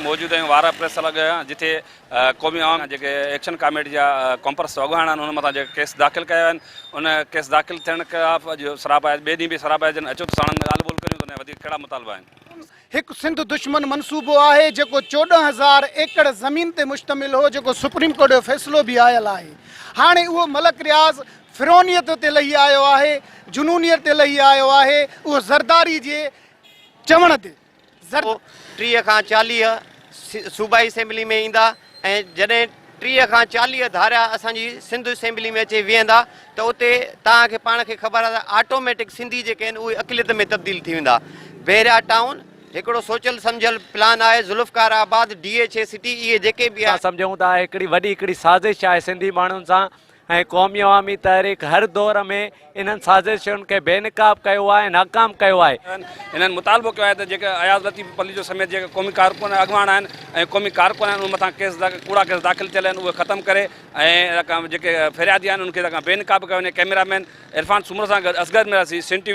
موجود آهيون وارهه پريس لڳ جتي قومي عوام جيڪي ايڪشن ڪاميٽي جا قومپرست اڳواڻ آهن انهن مٿان جيڪي ڪيس داخل ڪيا ويا آهن ان ڪيس داخل ٿيڻ خلاف اڄ سراپا ٻئي ڏينهن به سراپا جن اچو ته ساڻن ڳالهه ٻولهه ڪريون ته ان جا وڌيڪ ڪهڙا مطالبا آهن. هڪ سنڌ دشمن منصوبو آهي جيڪو 14 هزار ايڪڙ زمين تي مشتمل هو جيڪو سپريم ڪورٽ جو فيصلو به آيل آهي هاڻي اهو ملڪ رياض فرعونيت تي لهي آيو آهي جنونيت تي لهي آيو آهي اهو زرداري جي چوڻ تي زرد. 30 کان 40 صوبائي اسيمبلي ۾ ايندا ۽ جڏهن 30 کان 40 ڌاريا اسان جي سنڌ اسيمبلي ۾ اچي ويهندا ته اتي توهان کي پاڻ کي خبر آهي ته آٽوميٽڪ سنڌي جيڪي آهن اهي اقليت ۾ تبديل ٿي ويندا. بحريا ٽائون هڪڙو سوچيل سمجهيل پلان آهي، Zulfiqar Abad, D H A city اهي جيڪي به. اسان سمجهون ٿا هڪڙي وڏي هڪڙي سازش آهي سنڌي ماڻهن سان ۽ قومي عوامي تحريڪ هر دور ۾ انهن سازشن کي بي نقاب ڪيو آهي ۽ ناڪام ڪيو آهي. هنن مطالبو ڪيو آهي ته جيڪي اياز لطيف پليجو سميت جيڪي قومي ڪارڪن اڳواڻ آهن ۽ قومي ڪارڪن آهن انهن مٿان ڪيس ڪوڙا ڪيس داخل ٿيل آهن اهي ختم ڪري ۽ جيڪي فريادي آهن انهن کي بي نقاب ڪيو وڃي ڪئميرا مين عرفان سومرو سان گڏ اصغر ميراسي سنڌ ٽي وي.